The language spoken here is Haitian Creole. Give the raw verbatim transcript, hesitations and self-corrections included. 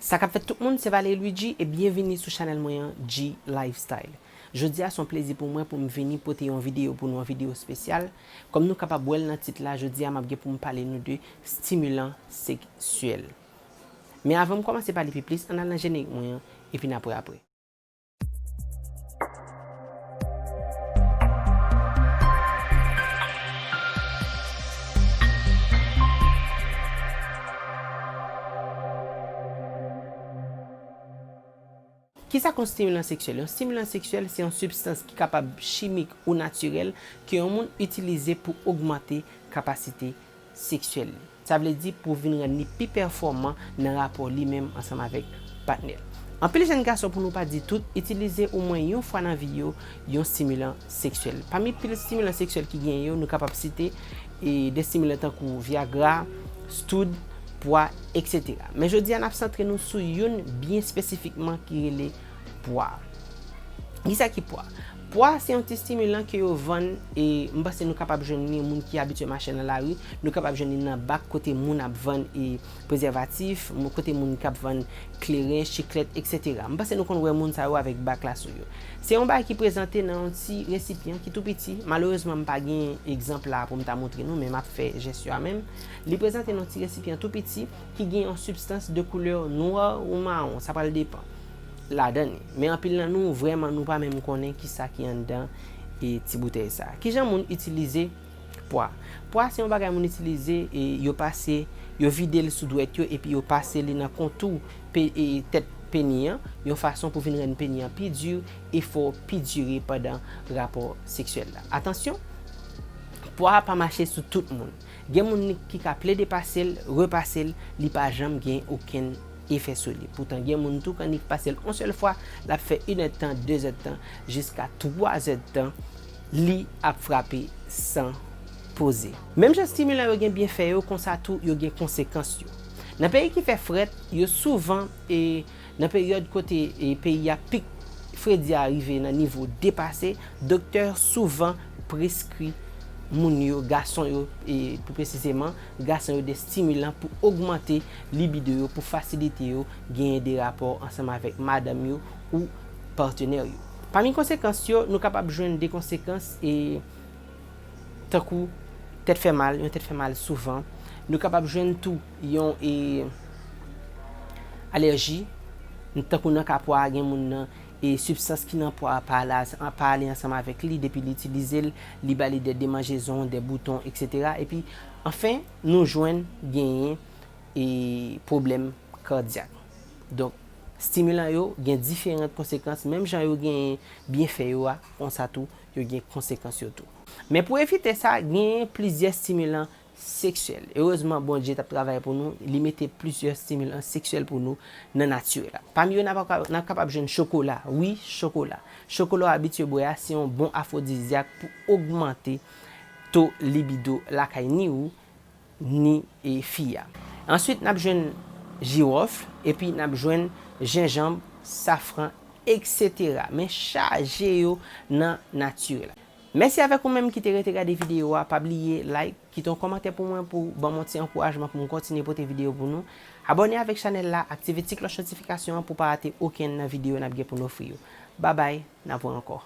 Sa k ap fèt tout moun, se Valery Luigi e byenvini sou chanèl mwen an, G Lifestyle. Jodi a se yon plezi pou mwen pou m vini pote yon videyo pou nou, yon videyo espesyal. Kòm nou kapab wè l nan tit la, jodi a m ap gen pou m pale nou de stimilan seksyèl. Men avan m kòmanse pale pi plis, ann al nan jenerik mwen an, epi n ap wè apre. Kisa k yon stimilan seksyèl? Yon stimilan seksyèl se yon sibstans ki kapab chimik ou natirèl ke yon moun itilize pou ogmante kapasite seksyèl li. Sa vle di pou vin rann li pi pèfòman nan rapò li menm ansanm avèk patnè l. Anpil jèn gason, pou nou pa di tout, itilize omwen yon fwa nan vi yo yon stimilan seksyèl. Pami pil stimilan seksyèl ki genyen yo, nou kapab site e de stimilan tankou Viagra, stoud, pwa, et cetera. Men jodi a, n ap santre nou sou youn byen espesifikman ki rele pwa. Kisa ki pwa? Pwa se yon ti stimilan ke yo vann, e m panse nou kapab jwenn li, moun ki abitye mache nan lari, nou kapab jwenn li nan bak kote moun ap vann e prezèvatif, mo-, kote moun k ap vann kleren, chiklèt, et cetera. M panse nou konn wè moun sa yo avèk bak la sou yo. Se yon bagay ki prezante nan yon ti resipyan ki tou piti. Malerezman, m pa gen egzanp la pou m ta montre nou, men m ap fè jès yo a menm. Li prezante nan yon ti resipyan tou piti ki gen yon sibstans de koulè nwa ou mawon, sa pral depann, ladan li. Men anpil nan nou, vrèman, nou pa menm konnen kisa ki anndan e ti boutèy sa. Kijan moun itilize pwa? Pwa se yon bagay moun itilize, e yo pase, yo vide l sou dwèt yo, epi yo pase li nan kontou pe-, e tèt peni an, yon fason pou vin rann peni an pi di e fè w pi dire pandan rapò seksyèl la. Atansyon, pwa pa mache sou tout moun. Gen moun ki ka plede pase l, repase l, li pa janm gen okenn efè sou li. Poutan, gen moun tou, kan li pase l yon sèl fwa, l ap fè inèdtan, dezèdtan, jiska twazèdtan, li ap frape san poze. Menm jan stimilan yo gen byenfè yo, konsa tou yo gen konsekans yo. Nan peyi ki fè frèt, yo souvan, e nan peryòd kote, e peyi a, pik fredi a rive nan nivo depase, doktè souvan preskri moun yo, gason yo, e pi presizeman, gason yo de stimilan pou ogmante libido yo, pou fasilite yo genyen de rapò ansanm avèk madanm yo ou patnè yo. Pami konsekans yo, nou kapab jwenn de konsekans, e tankou tèt fè mal, yon tèt fè mal souvan. Nou kapab jwenn tou yon, e, alèji, tankou nan ka pwa a, gen moun nan, e sibstans ki nan pwa a pa ale, pa ale ansanm avèk li, depi li itilize l, li ba li de demanjezon, de bouton, et cetera. Epi, anfen, nou jwenn genyen, e, pwoblèm kadyak. Donk, stimilan yo gen diferan konsekans, menm jan yo gen byenfè yo a, konsa tou, yo gen konsekans yo tou. Men pou evite sa, gen plizyè stimilan seksyèl. Erezman, Bondye t ap travay pou nou, li mete plizyè stimilan seksyèl pou nou nan nati la. Pami yo, n ap, n ap kapab jwenn chokola. Wi, chokola. Chokola w abitye bwè a, se yon bon afwodizyak pou ogmante to libido lakay ni ou, ni, e, fi a. Answit, n ap jwenn jiwòf, epi n ap jwenn jenjanm, safran, et cetera. Men chaje yo nan nati la. Mèsi avèk ou menm ki te rete gade videyo a. Pa bliye like, kite yon kòmantè pou mwen pou ban m yon ti ankourajman pou m kontinye pote videyo pou nou. Abòne avèk chanèl la, aktive ti klòch notifikasyon an pou pa rate okenn nan videyo n ap gen pou n ofri yo. Babay, n ap wè ankò.